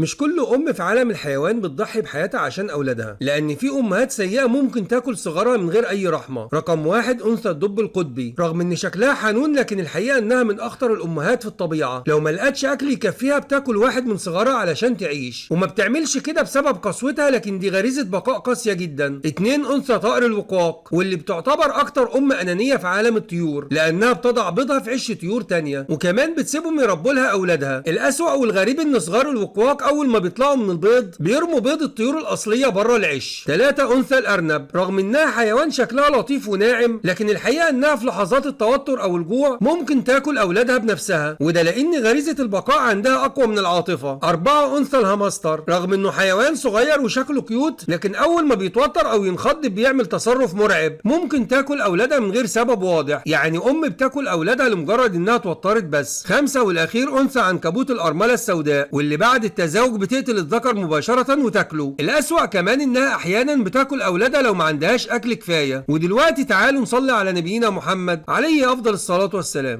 مش كل ام في عالم الحيوان بتضحي بحياتها عشان اولادها، لان في امهات سيئه ممكن تاكل صغارها من غير اي رحمه. رقم 1 انثى الدب القطبي، رغم ان شكلها حنون لكن الحقيقة انها من اخطر الامهات في الطبيعة. لو ما لقتش اكل يكفيها بتاكل واحد من صغارها علشان تعيش، وما بتعملش كده بسبب قسوتها، لكن دي غريزة بقاء قاسية جدا. 2 انثى طائر الوقواق، واللي بتعتبر اكتر ام انانية في عالم الطيور، لانها بتضع بيضها في عش طيور تانية، وكمان بتسيبهم يربوا لها اولادها. الاسوأ والغريب ان صغار الوقواق اول ما بيطلعوا من البيض بيرموا بيض الطيور الاصلية بره العش. 3 انثى الارنب، رغم انها حيوان شكلها لطيف وناعم، لكن الحقيقة انها في لحظات التوتر او الجوع ممكن تاكل اولادها بنفسها، وده لان غريزة البقاء عندها اقوى من العاطفة. 4 انثى الهامستر، رغم انه حيوان صغير وشكله cute، لكن اول ما بيتوتر او ينخض بيعمل تصرف مرعب، ممكن تاكل اولادها من غير سبب واضح، يعني ام بتاكل اولادها لمجرد انها اتوترت بس. 5 والاخير انثى عنكبوت الارملة السوداء، واللي بعد التزاوج بتقتل الذكر مباشرة وتاكله. الاسوأ كمان انها احيانا بتاكل اولادها لو ما عندهاش اكل كفاية. ودلوقتي تعالوا نصلي على نبينا محمد عليه افضل الصلاة والسلام.